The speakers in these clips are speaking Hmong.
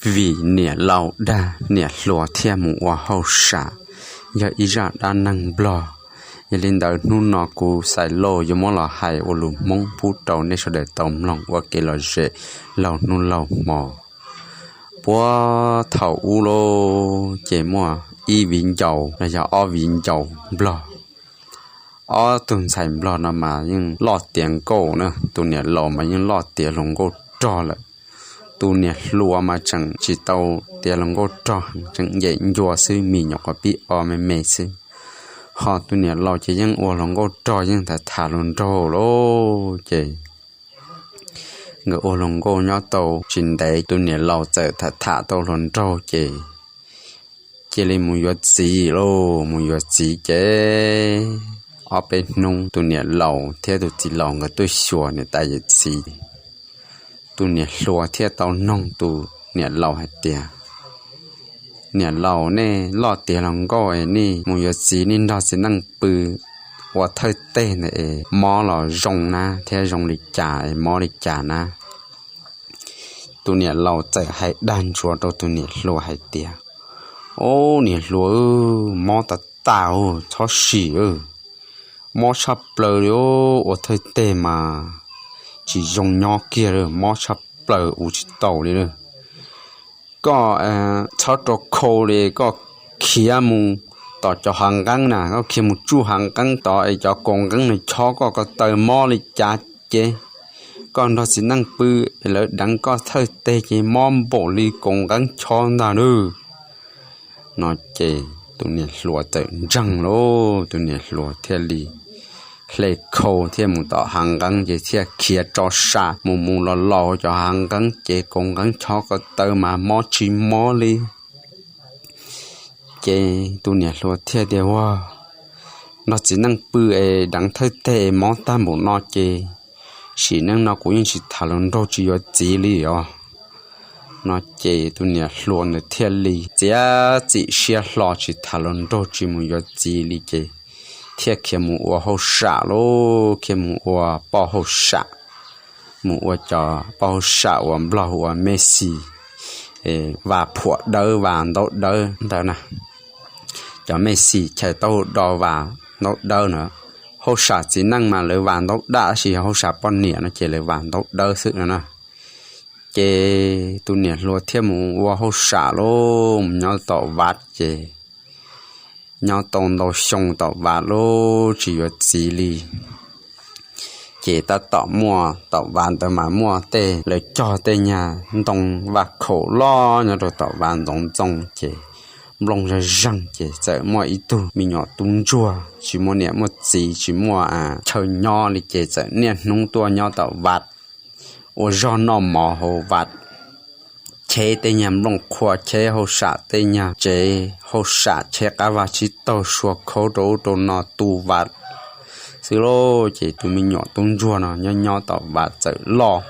Vim niam laus dag niam hluas thiaj mus ua hauj sam, yog ib zaj dab neeg Nplog. Yog li ntawd hnub no kuv Xais Lauj yuav muab los hais ua lus Hmoob pub rau nej sawv daws tau mloog ua kev lom zem laug hnub laug hmo. Puag thaum ub lauj ces muaj ib viv ncaus los yog ob viv ncaus Nplog. Ob tug ntxhais Nplog no mas yeej loj tiav nkauj na, tus niam laus mas yeej loj tiav hluas nkauj rog lawm. Tus niam hluas mas tseem tsis tau tiav hluas nkauj rog, tseem yem ncua xwb, mis nyuam qhuav pib o me me xwb. Ho tus niam laus ces yeej ua hluas nkauj rog, yeej tham tham hluas nraug lauj ces nkawd ua hluas nkauj nyob tau tsis ntev tus niam laus txawm tham tham tau hluas nraug ces cia li mus yuav txiv lauj. Mus yuav txiv ces ob peb hnub tus niam laus thiab tus txiv laus nkawd tuaj xyuas niam tais yawm txiv. Tus niam hluas thiaj tau noog tus niam laus hais tias, Niam laus, nej loj tiav hluas nkauj es nej mus yuav txiv nej nrog txiv neej pw ua thawj teg ntawd es mob los zoo na thiab zoo li cas es mob li cas na? Tus niam laus txawm hais dag ntsuav rau tus niam hluas hais tias, Ub, niam hluas, mob tas tas, txhob sim, mob tshaj plaws li. Ua thawj teg mas tsis zoo nyob kiag li, mob tshaj plaws, ua tsis tau li lawm. Koj txhob rau khau li, koj khiav mus tom cov hav nqeeb na, koj khiav mus tsuj hav nqeeb tod es cov kaus nqeeb nws chob koj ko taw mob li cas ces koj nrog txiv neej pw es lawv deev koj thawj teg ces mob npaum li kaus nqeeb chob ntag nawb. No ces tus niam hluas txawm ntseeg lauj, tus niam hluas thiaj li hle khau thiaj mus tom hav nqeeb ces thiaj khiav tso sa mus mus los los cov hav nqeeb ces kaus nqeeb chob ko taw mas mob tsis mob li. Ces tus niam hluas thiaj tias, Ua, nrog txiv neej pw es deev thawj teg es mob tag npaum no ces sim neej no kuv yeej tsis tham hluas nraug tsis yuav txiv li os. No ces tus niam hluas ntawd thiaj li txiav txim siab hlo tsis tham hluas nraug tsis mus yuav txiv li ces thiaj khiav mus ua hauj sam lauj, khiav mus ua poj hauj sam, mus ua cov poj hauj sam uas Nplog hu ua mej xis, vas phuam dawb vas ntaub dawb ntawd na. Cov mej xis chaws taub hau do vas ntaub dawb na. Hauj sam txiv neej mas lawv vas ntaub daj, tab sis yog hauj sam poj niam no ces lawv vas ntaub dawb xwb no na. Ces tus niam hluas thiaj mus ua hauj sam lauj, mus nyob tom vaj ces nyob tau ntau xyoo tom vaj lauj tsis yuav txiv li. Ces tab tom muaj tom vaj ntawd mas muaj tej lawv cog tej nyuag ntoo vaj khaum loj nyob rau tom vaj ntxoov ntxoo ces nplooj zeeg zeeg ces txawm muaj ib tug me nyuam tub ntsuag tsis muaj niam muaj txiv tsis muaj chaw nyob li ces txawm niaj hnub tuaj nyob tom vaj ua zog noj mov hauv vaj, cheb tej nyuag nplooj qhua, cheb hauj sam tej nyuag tsev hauj sam, cheb qab vaj tsib taug, sua khaub rau ub rau no tu vaj xwb lauj. Ces tus me nyuam tub ntsuag no nyob nyob tom vaj txawm loj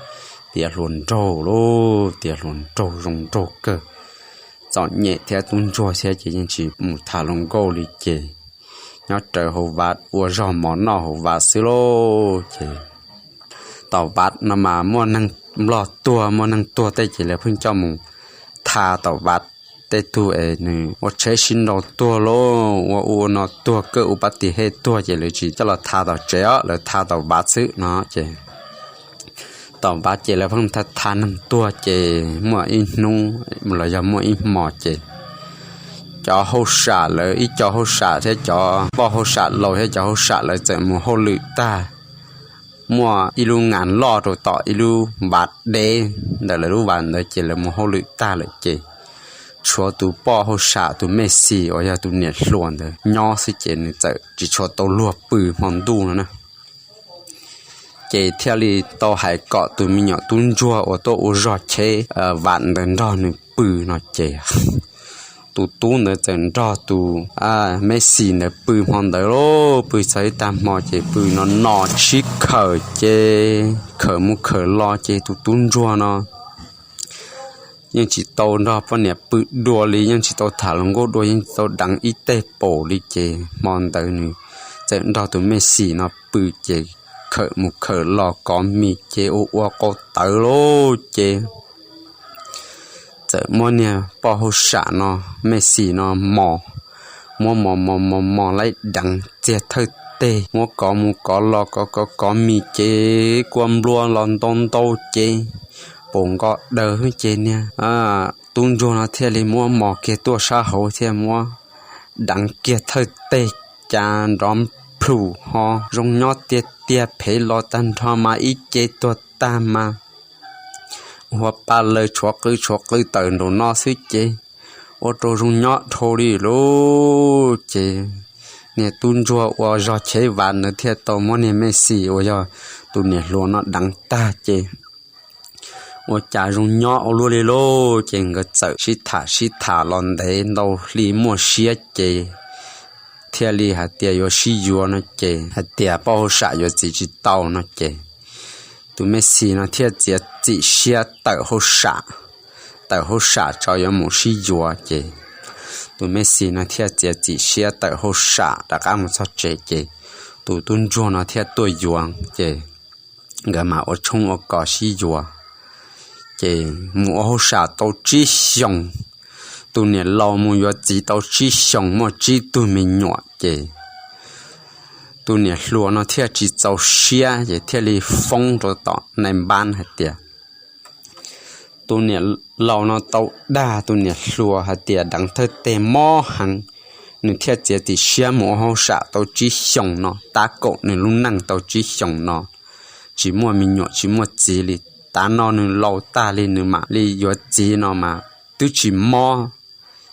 tiav hluas nraug lauj, tiav hluas nraug zoo nraug kawg. Txom nyem thiab tub ntsuag thiab ces yeej tsis mus tham hluas nkauj li ces nyob rawv hauv vaj ua zog mov noj hauv vaj xwb lauj. Ces tom vaj no mas muaj neeg Nplog tuag muaj neeg tuag tej ces lawv pheej coj mus tha tom vaj. Tej tug es nws ua tsheb sib nraus tuag lauj, ua ua no tuag kawg, ua pab tis hej tuag ces lawv tsis coj los tha tom tsev os, lawv tha tom vaj xwb no ces tom vaj ces lawv pheej tha tha neeg tuag ces muaj ib hnub los yog muaj ib hmos ces cov hauj sam lawv ib co hauj sam thiab cov poj hauj sam laus thiab cov hauj sam lawv txawm mus hauj lwm tag, muaj ib lub ngas loj rau tom ib lub vaj deb ntawm lawv lub vaj ntawd ces lawv mus hauj lwm tag lawm ces tshuav tus poj hauj sam tus mej xis uas yog tus niam hluas ntawd nyob xwb ces nws txawm tsis tshua tau luag pw hmo ntuj no na. Ces thiaj li tau hais kom tus me nyuam tub ntsuag uas tuaj ua zog cheb vaj ntawd nrog nws pw no ces tus tub ntawd txawm nrog tus mej xis ntawd pw hmo ntawd lauj. Pw txog ib tag hmo ces pw no no sib khawm ces khawm mus khawm los ces tus tub ntsuag no yeej tsis tau nrog poj niam pw dua li, yeej tsis tau tham hluas nkauj dua, yeej tsis tau deev ib teg paum li ces hmo ntawd nws txawm nrog tus mej xis no pw ces khawm mus khawm los kov mis ces ua ua qau tawv lauj ces txawm muab niag poj hauj sam no, Mej Xis no mos, muab mos mos mos mos laib deev txiag thawj teg, muab kov mus kov los kov kov kov mis ces kua nplua los ntau ntau ces pus nkoj daws ces niag tub ntsuag no thiaj li muab mos kiag tuaj sab hauv thiaj muab deev kiag thawj teg, cas nrov plhum ho zoo nyob tiag tiag, phem los tag nrho mas ib ce tuag tag mas hua pa laws tshuav qw tshuav qw tawm nraum no xwb ces ua rau zoo nyob dhau li lauj. Ces niag tub ntsuag ua zog cheb vas ntawd thiaj tau muab niag Mej Xis uas yog tus niam hluas no deev tag ces ua cas zoo nyob ua luaj li lauj. Ces nkawd txawm sib tham sib tham los ntev ntau hli muaj siab ces thiaj li hais tias yuav sib yuav no ces hais tias poj hauj sam yuav txiv tsis tau no ces tus Mej Xis no thiaj txiav txim siab tawm hauj sam, tawm hauj sam tso yuav mus sib yuav ces tus Mej Xis no thiaj txiav txim siab tawm hauj sam rov qab mus txog tsev ces tus tub ntsuag no thiaj tuaj yuav ces nkawd mam ua tshoob ua kos sib yuav. Ces mus ua hauj sam tau tsib xyoos, tus niam laus mus yuav txiv tau tsib xyoos muaj tsib tug me nyuam ces tus niam hluas no thiaj tsis txaus siab ces thiaj li foob rau tom nais npab hais tias tus niam laus no tau dag tus niam hluas hais tias deev thawj teg mob heev, nws thiaj txiav txim siab mus ua hauj sam tau tsib xyoos no, tab kaum nws lub neej tau tsib xyoos no tsis muaj me nyuam tsis muaj txiv li. Tav no nws laus tag li nws mam li yuav txiv no mas twb tsis mob,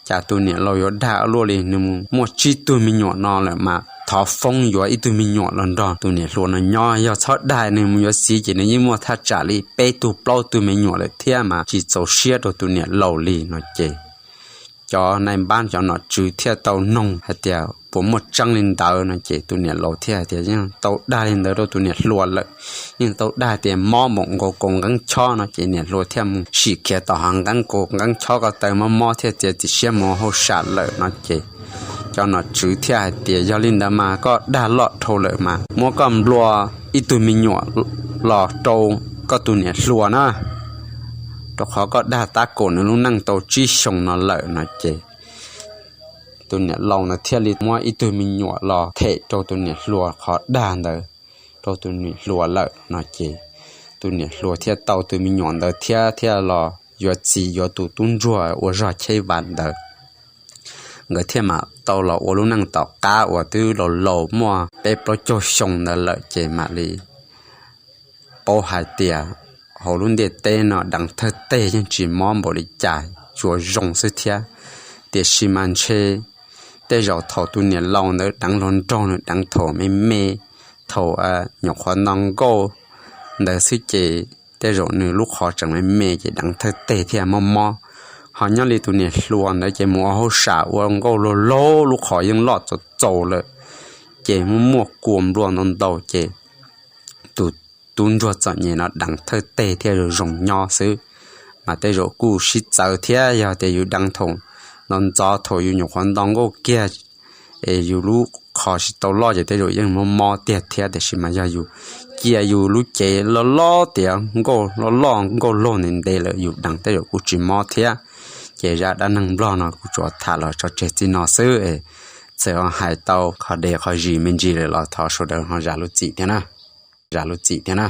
cas tus niam laus yuav dag luaj li, nws mus muaj tsib tug me nyuam no lawm mas thov foob yuav ib tug me nyuam los nrog tus niam hluas no nyob. Yog txhob dag nws mus yuav txiv ces nws yeej muaj thaj tsam li peb tug plaub tug me nyuam lawm thiab mas tsis txaus siab rau tus niam laus li no ces cov nais npab cov nom tswv thiaj tau noog hais tias puas muaj tseeb li ntawd no ces tus niam laus thiaj hais tias yeej tau dag li ntawd rau tus niam hluas lawm, yeej tau dag tias mob npaum nkaus kaus nqeeb chob no ces niam hluas thiaj mus sim khiav tom hav nqeeb, kaus nqeeb chob ko taw mob mob thiaj txiav txim siab mus hauj sam lawm no ces cov nom tswv thiaj hais tias yog li ntawd mas koj dag loj dhau lawm mas muab koj nplua ib tug me nyuam los rau koj tus niam hluas na, rau qhov koj dag tab kaum nws lub neej tau tsib xyoos no lawm no ces tus niam laus no thiaj li muab ib tug me nyuam los them rau tus niam hluas qhov dag ntawd rau tus niam hluas lawm no ces tus niam hluas thiaj tau tus me nyuam ntawd thiab thiaj los yuav txiv yuav tus tub ntsuag ua zog cheb vas ntawd. Nkawd thiaj mam tau los ua lub neej tom qab uas twb laus laus muaj peb plaub caug xyoo ntawd lawm ces mam li paub hais tias hauv lub ntiaj teb no deev thawj teg yeej tsis mob npaum li cas, tsuas zoo xwb thiab. Tiam sis mas ntshe tej zaum thaum tus niam laus ntawd deev hluas nraug nws deev thaum me me, thaum nyuam qhuav nto nkauj ntawd xwb ces tej zaum nws lub qhov tseem me me ces deev thawj teg thiaj mob mob. Ho nyob li tus niam hluas ntawd ces mus ua hauj sam ua nkauj luag laug lub qhov yeej loj txaus txaus lawm, ces muaj muaj kua nplua ntau ntau ces tus tub ntsuag txom nyem no deev thawj teg thiaj zoo zoo nyob xwb. Mas tej zaum kuj sib txawv thiab, yog tias yus deev thaum ntxov ntxov thaum yus nyuam qhuav nto nkauj kiag es yus lub qhov tsis tau loj ces tej zaum yeej mob mob tiag thiab, tiam sis mas yog yus cia yus lub cev loj loj tiav nkauj loj loj nkauj laug ntev ntev lawm yus deev tej zaum kuj tsis mob thiab. Ces zaj dab neeg Nplog no kuv tsuas tham los tso tseg txij no xwb es txawm hais tau qhov dev qhov zis me ntsis lawm los thov sawv daws ho zam lub txim thiab na, zam lub txim thiab na.